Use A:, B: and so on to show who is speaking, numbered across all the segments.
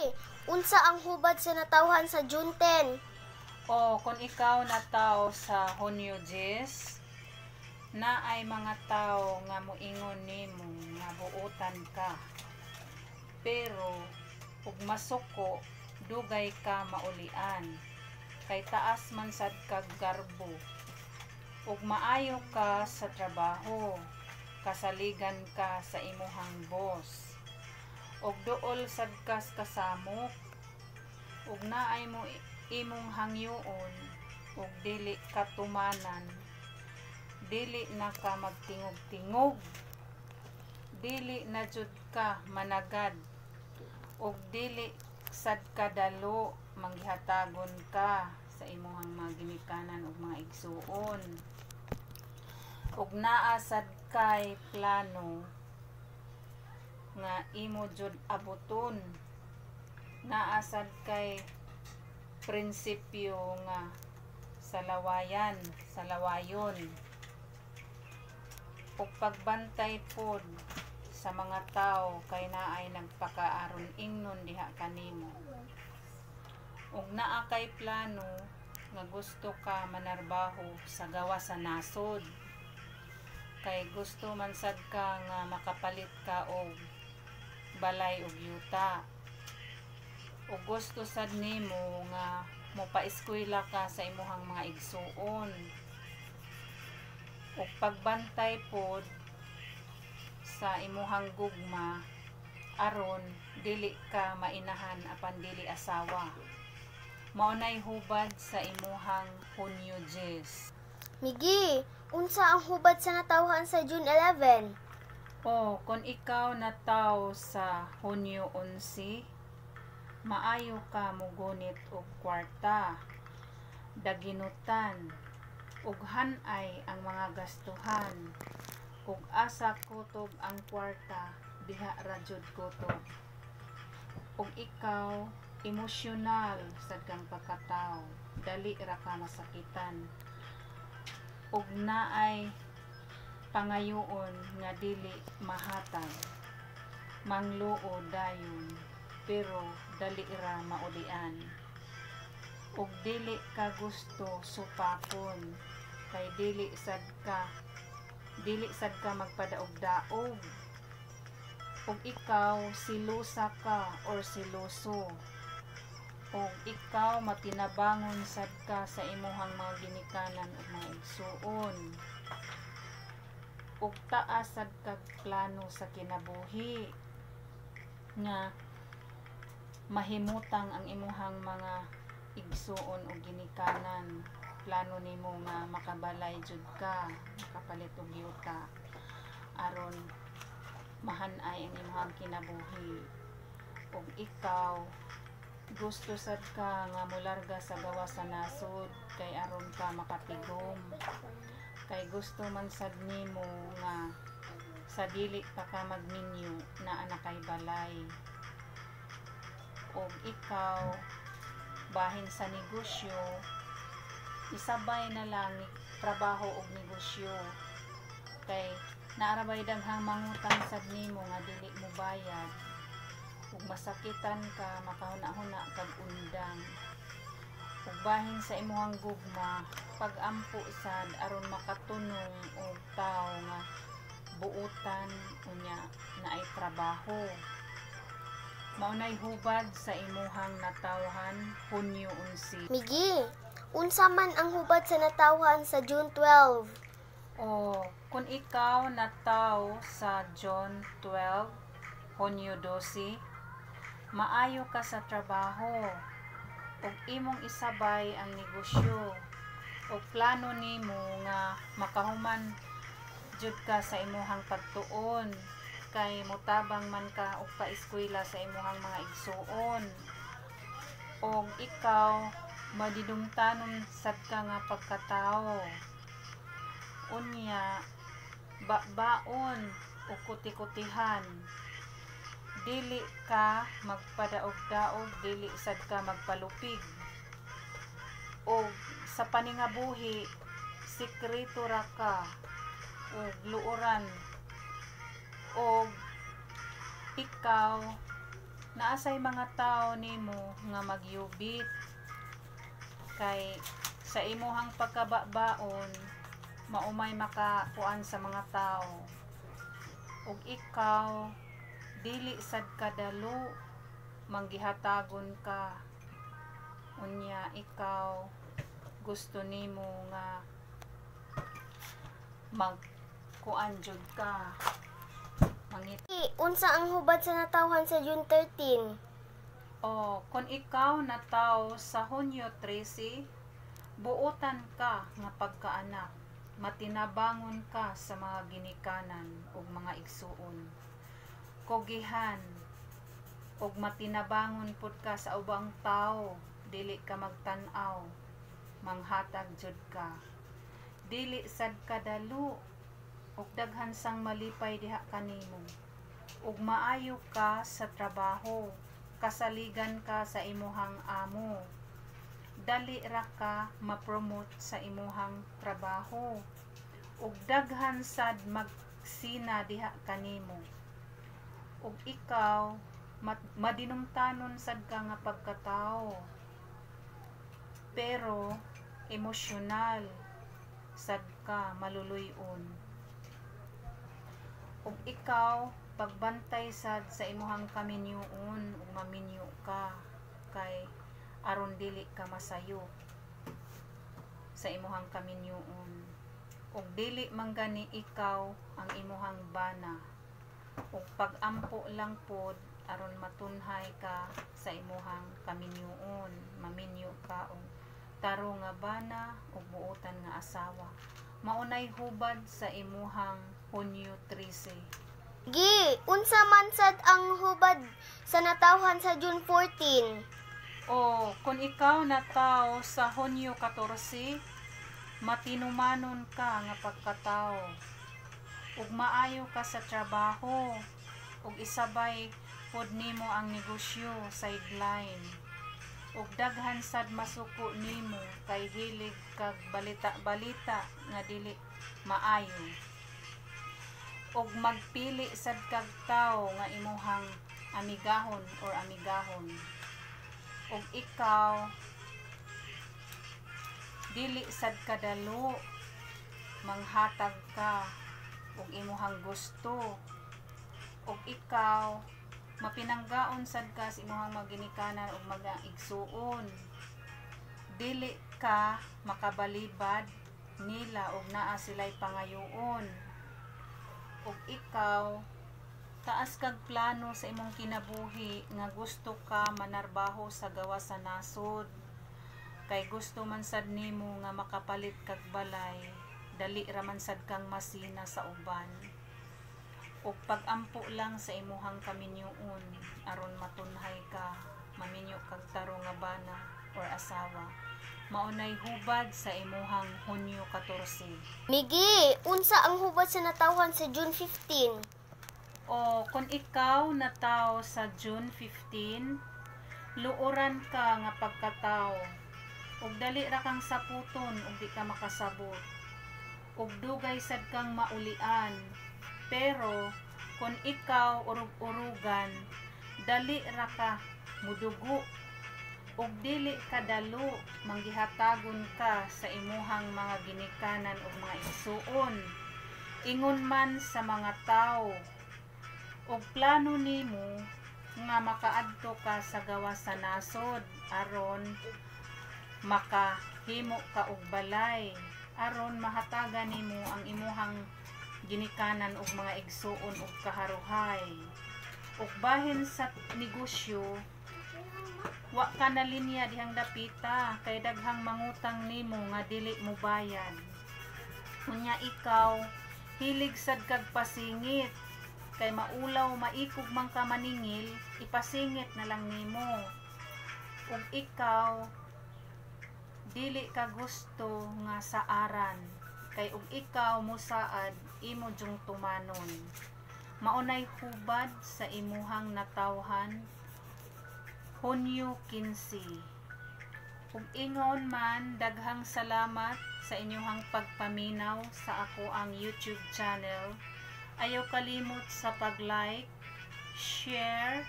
A: Migi, unsa ang hubad sa natawhan sa June 10?
B: O kung ikaw natawo sa Hunyo 10, naay mga tawo nga moingon nimo nga buotan ka. Pero ug masuko, dugay ka maulian kay taas man sad kag garbo. Ug maayo ka sa trabaho, kasaligan ka sa imuhang boss. Ug duol sad kas kasamok. Ug naay mo imong hangyoon ug dili ka tumanan, dili na ka magtingog-tingog, dili na jud ka managad, ug dili sad ka dalo, manggihatagon ka sa imuhang mga ginikanan ug mga igsuon. Ug naa sad kay plano nga imo jud abuton. Naa sad kay prinsipyo nga salawayan, salawayon. Ug pagbantay pod sa mga tawo kay naay nagpakaaron ingnon diha kanimo. Ug naa kay plano nga gusto ka manarbaho sa gawas sa nasod. Kay gusto man sad ka nga makapalit ka og balay ug yuta. Ug gusto sad nimo nga mopaeskwela ka sa imuhang mga igsuon. Ug pagbantay pod sa imuhang gugma aron dili ka mainahan apan dili asawa. Mao nay hubad sa imuhang Hunyo 10.
A: Migi, unsa ang hubad sa natawhan sa June 11?
B: O kung ikaw natawo sa Hunyo 11, maayo ka mogunit og kwarta, daginutan, ug han-ay ang mga gastuhan. Ug asa kutob ang kwarta, diha ra jud kutob. Ug ikaw emosyonal sad kang pagkatawo, dali ra ka masakitan. Ug naay pangayoon nga dili mahatag. Mangluo dayon, pero dali ra maulian. Ug dili ka gusto supakon kay dili sad ka magpadaog-daog. Ug ikaw selosa ka or seloso. Ug ikaw matinabangon sad ka sa imuhang mga ginikanan ug mga igsuon. Ug taas sad kag plano sa kinabuhi nga mahimutang ang imuhang mga igsuon ug ginikanan. Plano nimo nga makabalay jud ka, makapalit og yuta aron mahan-ay ang imuhang kinabuhi. Ug ikaw gusto sad ka nga molarga sa gawas sa nasod kay aron ka makatigom. Kay gusto man sad nimo nga sa dili pa ka magminyo naa na kay balay. Ug ikaw bahin sa negosyo, isabay na lang trabaho ug negosyo kay naa ra bay daghang mangutang sad nimo nga dili mo bayad. Ug masakitan ka, makahuna-huna kag undang. Ug bahin sa imuhang gugma, pag-ampo sad aron makatunong og tawo nga buotan unya naay trabaho. Mao nay hubad sa imuhang natawhan Hunyo 11.
A: Migi, unsa man ang hubad sa natawhan sa June 12?
B: O kung ikaw natawo sa June 12, Hunyo 12, maayo ka sa trabaho ug imong isabay ang negosyo ug plano nimo nga makahuman jud ka sa imuhang pagtuon kay motabang man ka og paeskwela sa imuhang mga igsuon. Og ikaw madinumtanon sad ka nga pagkatawo. Unya babaon o kuti-kutihan. Dili ka magpadaog-daog, dili sad ka magpalupig. Og sa paningabuhi, sekreto ra ka ug luoran. Og ikaw Naa say mga tawo nimo nga magyubit kay sa imuhang pagkababaon mao may makakuan sa mga tawo. Ug ikaw dili sad kadalo, manggihatagon ka. Unya ikaw gusto nimo nga magkuan jud ka, mangit.
A: Unsa ang hubad sa natawhan sa June 13?
B: O kung ikaw nataw sa Hunyo 13, buotan ka nga pagkaanak, matinabangon ka sa mga ginikanan ug mga igsuon. Kugihan ug matinabangon pud ka sa ubang tawo, dili ka magtan-aw, manghatag jud ka. Dili sad kadalo ug daghan sang malipay diha kanimo. Ug maayo ka sa trabaho, kasaligan ka sa imuhang amo. Dali ra ka ma-promote sa imuhang trabaho. Ug daghan sad magsina diha kanimo. Ug ikaw madinumtanon sad ka nga pagkatawo. Pero emosyonal sad ka, maluluy-on. Ug ikaw pagbantay sad sa imuhang kaminyuon ug maminyo ka kay aron dili ka masayop sa imuhang kaminyuon. Ug dili man gani ikaw ang imuhang bana. Ug pag-ampo lang pod aron matunhay ka sa imuhang kaminyuon, maminyo ka og tarong nga bana ug buotan nga asawa. Mao nay hubad sa imuhang Hunyo 13.
A: Gi, unsa man sad ang hubad sa natawhan sa June 14?
B: O kung ikaw nataw sa Hunyo 14, matinumanon ka nga pagkatawo. Ug maayo ka sa trabaho ug isabay pod nimo ang negosyo sideline. Ug daghan sad masuko nimo kay hilig kag balita-balita nga dili maayo. Ug magpili sad kag tawo nga imuhang amigahon or amigahon. Ug ikaw dili sad kadalo, manghatag ka og imuhang gusto. Ug ikaw mapinanggaon sad ka sa imuhang mga ginikanan ug mga igsuon. Dili ka makabalibad nila og naa sila'y pangayoon. Ug ikaw taas kag plano sa imong kinabuhi nga gusto ka manarbaho sa gawas sa nasod. Kay gusto man sad nimo nga makapalit kag balay, dali ra man sad kang masina sa uban. Ug pag-ampo lang sa imuhang kaminyuon aron matunhay ka, maminyo kag tarong nga bana or asawa. Mao nay hubad sa imuhang Hunyo 14.
A: Migi, unsa ang hubad sa natawhan sa June 15?
B: O kung ikaw nataw sa June 15, luoran ka nga pagkatawo. Ug dali ra kang saputon ug di ka makasabot. Ug dugay sad kang maulian. Pero kung ikaw urug-urugan, dali ra ka mudugo. Ug dili kadalo, manggihatagon ka sa imuhang mga ginikanan ug mga igsuon. Ingon man sa mga tawo. Ug plano nimo nga makaadto ka sa gawas sa nasod aron makahimo ka og balay, aron mahatagan nimo ang imuhang ginikanan ug mga igsuon og kaharuhay. Ug bahin sa negosyo, wa ka na linya dihang dapita kay daghang mangutang nimo nga dili mobayad. Unya ikaw hilig sad kag pasingit kay maulaw maikog man ka maningil, ipasingit na lang nimo. Ug ikaw dili ka gusto nga saaran kay ug ikaw mosaad imo jung tumanon. Mao nay hubad sa imuhang natawhan Hunyo 15. Ug ingon man, daghang salamat sa inyuhang pagpaminaw sa akoang YouTube channel. Ayaw kalimot sa pag-like, share,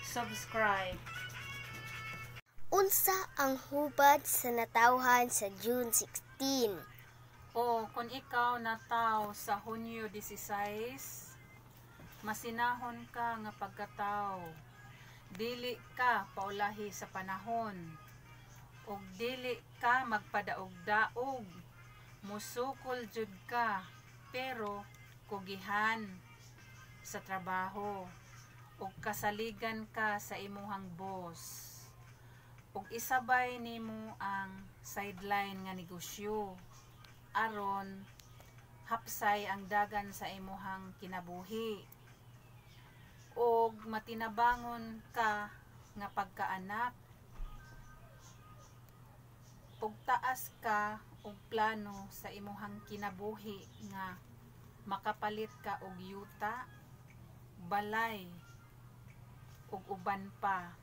B: Subscribe.
A: Unsa ang hubad sa natawhan sa June 16?
B: O kung ikaw nataw sa Hunyo 16, masinahon ka nga pagkataw. Dili ka paulahi sa panahon. Ug dili ka magpadaog-daog. Musukol jud ka, pero kugihan sa trabaho. Ug kasaligan ka sa imuhang boss. Ug isabay nimo ang sideline nga negosyo aron hapsay ang dagan sa imuhang kinabuhi ug matinabangon ka nga pagkaanak ug taas ka og plano sa imuhang kinabuhi nga makapalit ka og yuta, balay ug uban pa.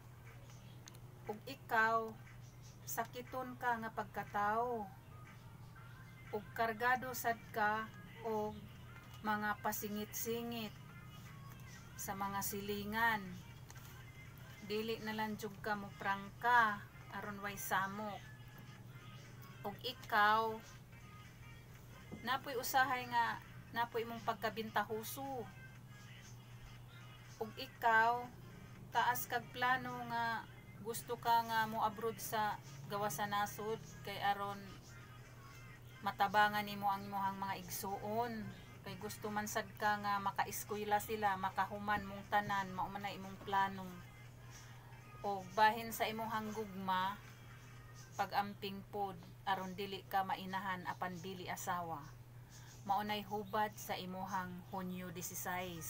B: Ug ikaw, sakiton ka nga pagkatawo ug kargado sad ka og mga pasingit-singit sa mga silingan. Dili na lang jud ka mo prangka aron way samok. Ug ikaw, napoy usahay nga napoy imong pagkabintahuso. Ug ikaw, taas kag plano nga gusto ka nga mo abroad sa gawas sa nasod kay aron matabangan nimo ang imong mga igsuon, kay gusto man sad ka nga makaeskwela sila, makahuman mong tanan. Mao man na imong plano. Og bahin sa imong gugma, pag-amping pod aron dili ka mainahan apan dili asawa. Mao nay hubad sa imuhang Hunyo 16.